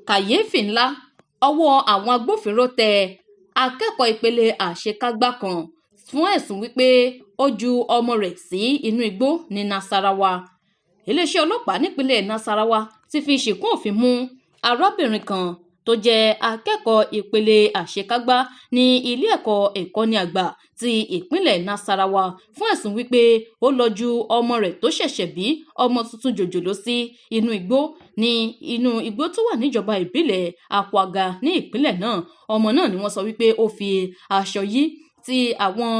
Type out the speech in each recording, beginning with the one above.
Kàyééfì ńlá, ọwọ́ àwọn agbófinró tẹ akẹ́kọ̀ọ́ ìpele àṣekágbá kan fún ẹ̀sùn wípé ó ju ọmọ rẹ̀ sí inú igbó ní Nasarawa. Iléeṣẹ́ ọlọ́pàá nípínlẹ̀ Nasarawa ti fi ṣìnkún òfin mú arábìnrin kan tó jẹ́ akẹ́kọ̀ọ́ ìpele àṣekágbá ní ilé ẹ̀kọ́ ìkọ́ni àgbà ti ìpínlẹ̀ Nasarawa fún ẹ̀sùn wípé ó lọ ju ọmọ rẹ̀ tó ṣẹ̀ṣẹ̀ bí, ọmọ tuntun jòjòló, sí inú igbó ní inú igbó tó wà níjọba ìbílẹ̀ Akwaga ní ìpínlẹ̀ náà. Ọmọ náà ni wọ́n sọ wípé ó fi aṣọ yí, tí àwọn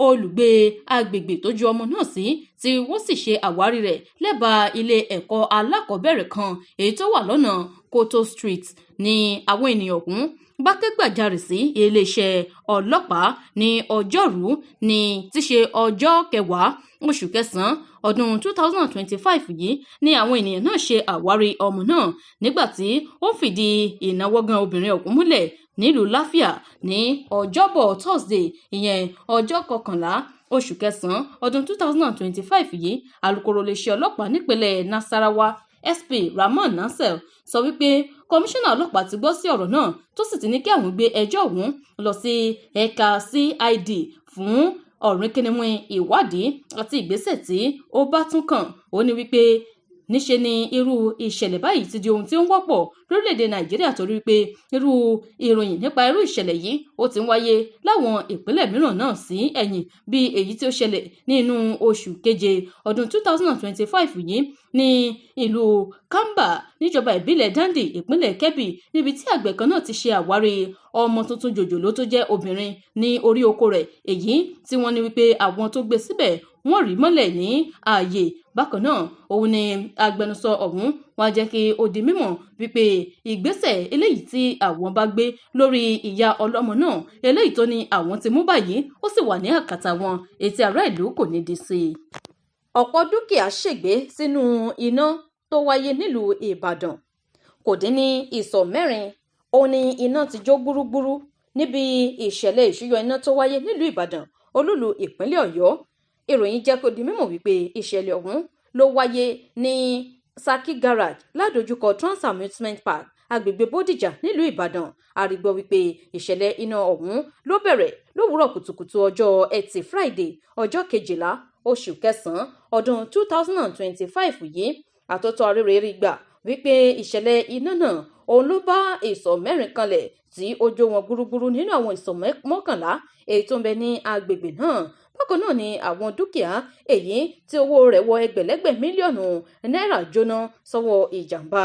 olùgbé agbègbè tó ju ọmọ náà sí tí wọ́n sì ṣe àwárí rẹ̀ lẹ́bàá ilé ẹ̀kọ́ alákọ̀ọ́bẹ̀rẹ̀ kan èyí tó wà lọ́nà Koto Street. Ní àwọn ènìyàn ọ̀hún bá ké gbàjarè sí iléeṣẹ́ ọlọ́pàá ní ọjọ́rùú ní tí ṣe ọjọ́ 10 oṣù kẹsàn-án ọdún 2025 yìí ní àwọn ènìyàn náà ṣe àwárí ọmọ náà nígbà tí ó fìdí ìnáwọ́gán obìnrin ọ̀hún múlẹ̀ nílùú Láfíà ní ọjọ́bọ̀ Thursday, ìyẹn ọjọ́ 11 oṣù kẹsàn-án ọdún 2025 yìí. Alūkkóró iléeṣẹ́ ọlọ́pàá nípínlẹ̀ Nasarawa, SP Rahman Nansel, sọ wípé kọmíṣánná ọlọ́pàá ti gbọ́ sí ọ̀rọ̀ náà, tó sì ti ní kí àwọn gbé ẹjọ́ ọ̀hún lọ sí ẹ̀ka CID fún ọ̀rìnkìnníwín ìwádìí àti ìgbésẹ̀ tí ó bá tún kàn. Ó ní wípé níṣe ni irú ìṣẹ̀lẹ̀ báyìí ti di ohun tí ó ń wọ́pọ̀ lórílẹ̀‐èdè Nàìjíríà, torí wípé irú ìròyìn nípa irú ìṣẹ̀lẹ̀ yìí ó ti ń wáyé láwọn ìpínlẹ̀ mìíràn náà sí ẹ̀yìn, bí èyí tí ó ṣẹlẹ̀ ní inú oṣù keje ọdún 2025 yìí ní ìlú Kamba níjọba ìbílẹ̀ Dandi, ìpínlẹ̀ Kebbi, níbi tí àgbẹ̀ kan náà ti ṣe àwárí ọmọ tuntun jòjòló tó jẹ́ obìnrin ní orí oko rẹ̀, èyí tí wọ́n ní wípé àwọn tó gbé síbẹ̀ wọ́n rí mọ́lẹ̀ ní ààyè. Bákan náà òun ni agbẹnusọ ọ̀hún wá jẹ́ kí ó di mímọ̀ wípé ìgbésẹ̀ eléyìí tí àwọn bá gbé lórí ìyá ọlọ́mọ náà, eléyìí tó ní àwọn ti mú báyìí, ó sì wà ní àkàtà wọn, etí ará ìlú kò ní di sí i. Ọ̀pọ̀ dúkìá ṣègbé sínú iná tó wáyé nílùú Ìbàdàn. Kò dín ní ìsọ̀ 4 òun ni iná ti jó gbúrúgbúrú níbi ìṣẹ̀lẹ̀ ìṣúyọ iná tó wáyé nílùú Ìbàdàn, olúlu ìpínlẹ̀ Ọ̀yọ́. Ìròyìn jẹ́ kó di mímọ̀ wípé ìṣẹ̀lẹ̀ ọ̀hún ló wáyé ní Saki Garage ládojúkọ Trans Amusement Park, agbègbè Bódìjà nílùú Ìbàdàn. Àrígbọ́ wípé ìṣẹ̀lẹ̀ iná ọ̀hún ló bẹ̀rẹ̀ lówùúrọ̀ kùtùkùtù ọjọ́ Ẹtì Friday, ọjọ́ 12 oṣù kẹsàn-án ọdún 2025 yìí. Àtọ́tọ́ arére rí gbà wípé ìṣẹ̀lẹ̀ iná náà òun ló bá ìsọ̀ 4 kanlẹ̀ tí ó jó wọn gbúrúgbúrú nínú àwọn ìsọ̀ 11 èyí tó ń bẹ ní agbègbè náà. Bákan náà ni àwọn dúkìá èyí tí owó rẹ̀ wọ ẹgbẹ̀lẹ́gbẹ̀ mílíọ̀nù náírà jóná sọ́wọ́ ìjàmbá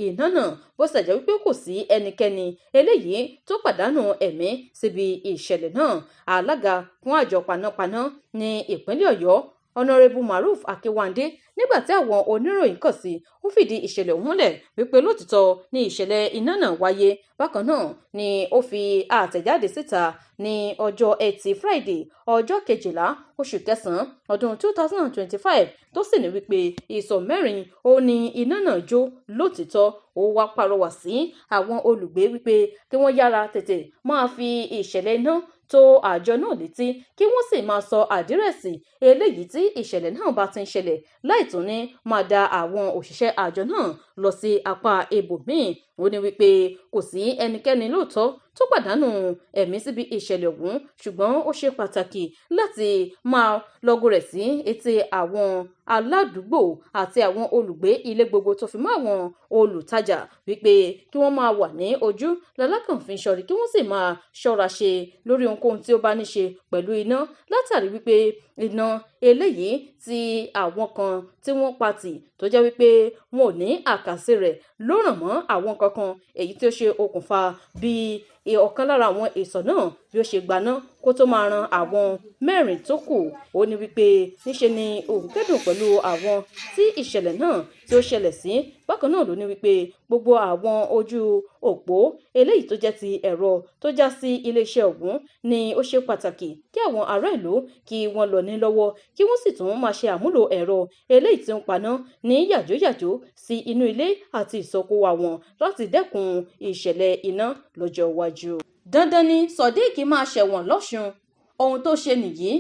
iná náà, bó ṣe jẹ́ wípé kò sí ẹnikẹ́ni eléyìí tó pàdánù ẹ̀mí síbi ìṣẹ̀lẹ̀ náà. Alága fún àjọ panápaná ní ìpínlẹ̀ Ọ̀yọ́, Ọ̀nàrẹ́bù Maruf Akinwande, nígbà tí àwọn oníròyìn kàn sí, ó fìdí ìṣẹ̀lẹ̀ ọ̀hún múlẹ̀ wípé lótìtọ́ ni ìṣẹ̀lẹ̀ iná náà wáyé. Bákan náà ni ó fi àtẹ̀jáde síta ní ọjọ́ Ẹtì Friday, ọjọ́ 12 oṣù kẹsàn-án ọdún 2025, tó sì ní wípé ìsọ̀ 4 ó ní iná náà jó lótìtọ́. Ó wá pàrọwà sí àwọn olùgbé wípé kí wọ́n yára tètè máa fi ìṣẹ̀lẹ̀ iná tó àjọ náà létí, kí wọ́n sì máa sọ àdírẹ́sì eléyìí tí ìṣẹ̀lẹ̀ náà bá ti ń ṣẹlẹ̀, láì tún ní máa da àwọn òṣìṣẹ́ àjọ náà lọ sí apá ibòmíì. Ó ní wípé kò sí ẹnikẹ́ni lóòótọ́ tó pàdánù ẹ̀mí síbi ìṣẹ̀lẹ̀ ọ̀hún, ṣùgbọ́n ó ṣe pàtàkì láti máa lọ́gùn rẹ̀ sí etí àwọn aládùúgbò àti àwọn olùgbé ilé gbogbo tó fi mọ́ àwọn olùtajà wípé kí wọ́n máa wà ní ojú lálákànfin ṣọ́rí, kí wọ́n sì máa ṣọ́ra ṣe lórí ohunkóhun tí ó bá ní ṣe pẹ̀lú iná, látàrí wípé iná eléyìí tí àwọn kan tí wọ́n pa tì tó jẹ́ wípé wọn ò ní àkàsí rẹ̀ ló ràn mọ́ àwọn kankan, èyí tí ó ṣe okùnfà bí ọ̀kan lára àwọn ìsọ̀ náà bí ó ṣe gbaná kó tó máa ran àwọn 4 tó kù. Ó ní wípé níṣe ni òun kẹ́dùn pẹ̀lú àwọn tí ìṣẹ̀lẹ̀ náà tí ó ṣẹlẹ̀ sí. Bákan náà ló ní wípé gbogbo àwọn ojú òpó eléyìí tó jẹ́ ti ẹ̀rọ tó já sí iléeṣẹ́ ọ̀hún ni ó ṣe pàtàkì kí àwọn ará ìlú kí wọ́n lọ ní lọ́wọ́, kí wọ́n sì tún máa ṣe àmúlò ẹ̀rọ eléyìí tí ń paná ní yàjóyàjó sí inú ilé àti ìsọkúwà wọn láti dẹ́kun ìṣẹ̀lẹ̀ iná lọ́jọ́ iwájú. Dandan ni Sodiq máa ṣẹ̀wọ̀n lọ́sùn, ohun tó ṣe nìyí.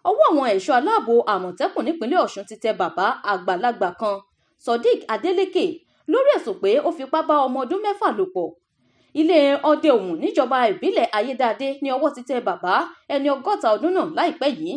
Ọwọ́ àwọn ẹ̀ṣọ́ aláàbò Àmọ̀tẹ́kùn nípínlẹ̀ Ọ̀ṣun ti tẹ bàbá àgbàlagbà kan, Sodiq Adeleke, lórí ẹ̀sùn pé ó fipá bá ọmọ ọdún 6 lò pọ̀. Ilé Ọdẹ Òmù níjọba ìbílẹ̀ Ayédáadé ní ọwọ́ ti tẹ bàbá ẹni 60 ọdún náà láìpẹ́ yìí.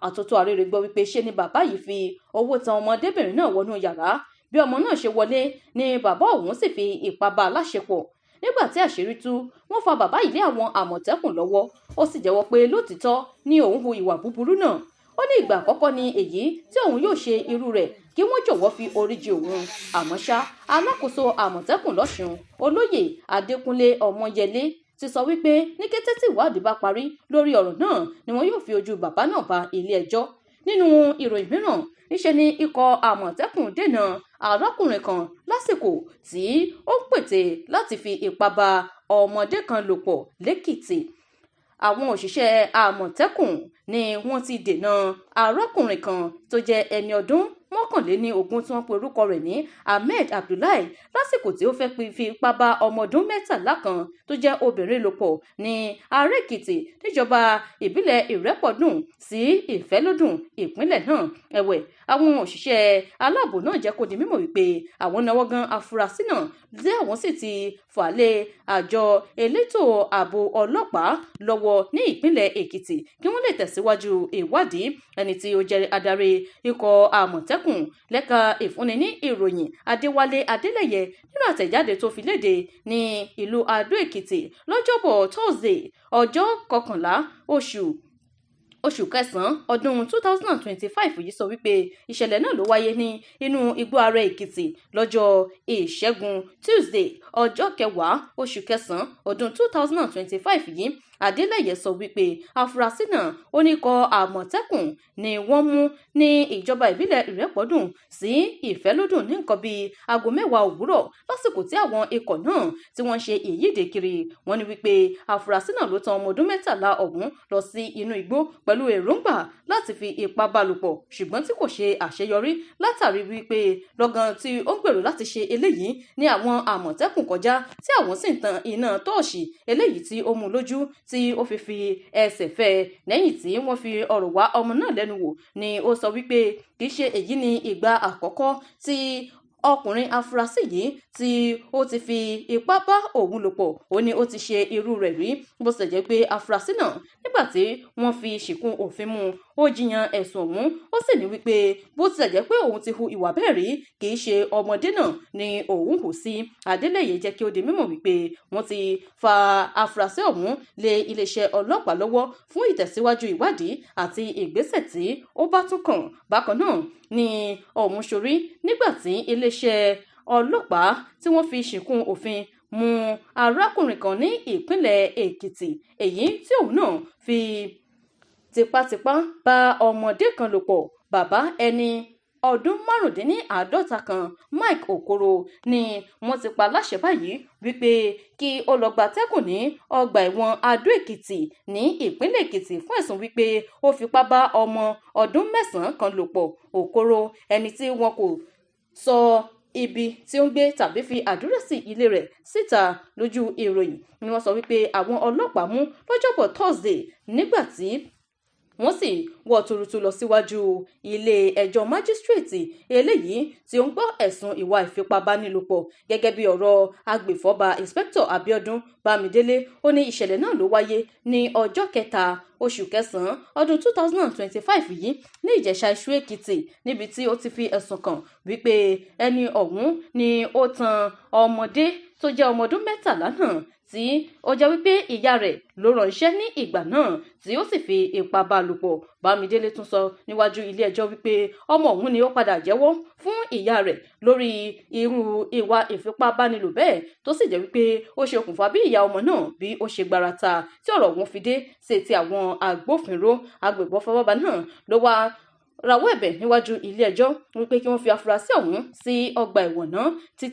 Àtúntò àrèrè gbọ́ wípé ṣe ni bàbá yìí fi owó tan ọmọdébìnrin náà wọnú yàrá. Bí ọmọ náà ṣe wọlé ni bàbá òun sì fi ipá bá a láṣepọ̀. Nígbà tí àṣírí tú, wọ́n fa bàbá yìí lé àwọn Àmọ̀tẹ́kùn lọ́wọ́. Ó sì jẹ́wọ́ pé lótìítọ́ ni òun hu ìwà búburú náà. Ó ní ìgbà àkọ́kọ́ ni èyí tí òun yóò ṣe irú rẹ̀, kí wọ́n jọ̀wọ́ fi oríjì òun. Àmọ́ ṣá, alákòóso Àmọ̀tẹ́kùn lọ́ṣùn, Olóyè Adékúnlé Ọmọyẹlé ti sọ wípé ní kété tí ìwádìí bá parí lórí ọ̀rọ̀ náà ni wọn yóò fi ojú bàbá náà ba ilé ẹjọ́. Nínú ìròyìn mìíràn, níṣe ni ikọ̀ Àmọ̀tẹ́kùn dènà arákùnrin kan lásìkò tí ó ń pète láti fi ipá bá ọmọdé kan lò pọ̀ lẹ́kìtì. Àwọn òṣìṣẹ́ Àmọ̀tẹ́kùn ni wọ́n ti dènà arákùnrin kan tó jẹ́ ẹni ọdún 21 tí wọ́n pe orúkọ rẹ̀ ní Ahmed Abdullahi lásìkò tí ó fẹ́ fi ipá bá ọmọ ọdún 13 kan tó jẹ́ obìnrin lò pọ̀ ní Aré-Èkìtì níjọba ìbílẹ̀ Ìrẹ́pọ̀dùn sí Ìfẹ́lódùn ìpínlẹ̀ náà. Ẹ̀wẹ̀, àwọn òṣìṣẹ́ aláàbò náà jẹ́ kó di mímọ̀ wípé àwọn náwó gan afurasí náà tí àwọn sì ti fà lé àjọ elétò ààbò ọlọ́pàá lọ́wọ́ ní ìpínlẹ̀ Èkìtì kí wọ́n lè tẹ̀síwájú ìwádìí. Ẹni tí ó jẹ́ adarí ikọ̀ Àmọ̀tẹ́kùn lẹ́ka ìfúnni ní ìròyìn Adéwálé Adélẹ́yẹ nínú àtẹ̀jáde tó fi léde ní ìlú Adó-Èkìtì lọ́jọ́bọ̀ Thursday ọjọ́ kọkànlá oṣù kẹsàn-án ọdún 2025 yìí sọ wípé ìṣẹ̀lẹ̀ náà ló wáyé ní inú igbó Aré Èkìtì lọ́jọ́ Ìṣẹ́gun Tuesday ọjọ́ kẹwàá oṣù kẹsàn-án ọdún 2025 yìí. Adélẹ́yẹ sọ wípé afurasí náà oníkọ̀ Àmọ̀tẹ́kùn ni wọ́n mú ní ìjọba ìbílẹ̀ Ìrẹ́pọ̀dùn sí Ìfẹ́lódùn ní nǹkan bíi aago 10 òwúrọ̀ lásìkò tí àwọn ikọ̀ náà tí wọ́n ń ṣe ìyíde kiri. Wọ́n ní wípé afurasí náà ló tan ọmọ ọdún 13 ọ̀hún lọ sí inú igbó pẹ̀lú èròǹgbà láti fi ipá bá lò pọ̀, ṣùgbọ́n tí kò ṣe àṣeyọrí látàrí wípé lọ́gán tí ó ń gbèrò láti ṣe eléyìí ní àwọn Àmọ̀tẹ́kùn kọjá tí àwọn sì ń tan iná tọ́ọ̀ṣì eléyìí tí ó mú lójú tí ó fi fi ẹsẹ̀ fẹ́. Lẹ́yìn tí wọ́n fi ọ̀rọ̀ wá ọmọ náà lẹ́nu wò ni ó sọ wípé kì í ṣe èyí ni ìgbà àkọ́kọ́ tí ọkùnrin afurasí yìí tí ó ti fi ipá bá òun lò pọ̀. Ó ní ó ti ṣe irú rẹ̀ rí, bó ṣe jẹ́ pé afurasí náà nígbà tí wọ́n fi ṣìkún òfin mú ó jiyàn ẹ̀sùn ọ̀hún. Ó sì ní wípé bó tilẹ̀ jẹ́ pé òun ti hu ìwà bẹ́ẹ̀ rí, kì í ṣe ọmọdé náà ni òun hù sí. Adélẹ́yẹ jẹ́ kí ó di mímọ̀ wípé wọ́n ti fa afurasí ọ̀hún lé iléeṣẹ́ ọlọ́pàá lọ́wọ́ fún ìtẹ̀síwájú ìwádìí àti ìgbésẹ̀ tí ó bá tún kàn. Bákan náà ni ọ̀hún ṣorí nígbà tí iléeṣẹ́ ọlọ́pàá tí wọ́n fi ṣìnkún òfin mú arákùnrin kan ní ìpínlẹ̀ Èkìtì, èyí tí òun náà fi tipátipá bá ọmọdé kan lò pọ̀. Bàbá ẹni ọdún 55 kan Mike Okoro ni wọ́n ti pa láṣẹ báyìí wípé kí ó lọ gbatẹ́gùn ní ọgbà ẹ̀wọ̀n Adó-Èkìtì ní ìpínlẹ̀ Èkìtì fún ẹ̀sùn wípé ó fipá bá ọmọ ọdún 9 kan lò pọ̀. Okoro, ẹni tí wọn kò sọ ibi tí ó ń gbé tàbí fi àdírẹ́sì ilé rẹ̀ síta lójú ìròyìn, ni wọ́n sọ wípé àwọn ọlọ́pàá mú lọ́jọ́bọ̀ Thursday nígbà tí wọ́n sì wọ́ tuurutu lọ síwájú ilé ẹjọ́ májísírèètì eléyìí tí ó ń gbọ́ ẹ̀sùn ìwà ìfipábánilòpọ̀. Gẹ́gẹ́ bí ọ̀rọ̀ agbèfọ́ba Inspector Abiodun Bámidélé, ó ní ìṣẹ̀lẹ̀ náà ló wáyé ní ọjọ́ kẹta oṣù kẹsàn-án ọdún 2025 yìí ní Ìjẹ̀ṣà Iṣu Èkìtì, níbi tí ó ti fi ẹ̀sùn kàn wípé ẹni ọ̀hún ni ó tan ọmọdé tó jẹ́ ọmọ ọdún 13 náà tí ó jẹ́ wípé ìyá rẹ̀ ló ránṣẹ́ ní ìgbà náà tí ó sì fi ipá bá lò pọ̀. Bámidélé tún sọ níwájú ilé ẹjọ́ wípé ọmọ òun ni ó padà jẹ́wọ́ fún ìyá rẹ̀ lórí irú ìwà ìfipábánilò bẹ́ẹ̀, tó sì jẹ́ wípé ó ṣe okùnfà bí ìyá ọmọ náà bí ó ṣe gbarata tí ọ̀rọ̀ òun fi dé sí etí àwọn agbófinró. Agbègbọ́fọ́bá náà ló wá rawọ́ ẹ̀bẹ̀ níwájú ilé ẹjọ́ wípé kí wọ́n fi afurasí ọ̀hún sí ọgbà ẹ̀wọ̀n náà títí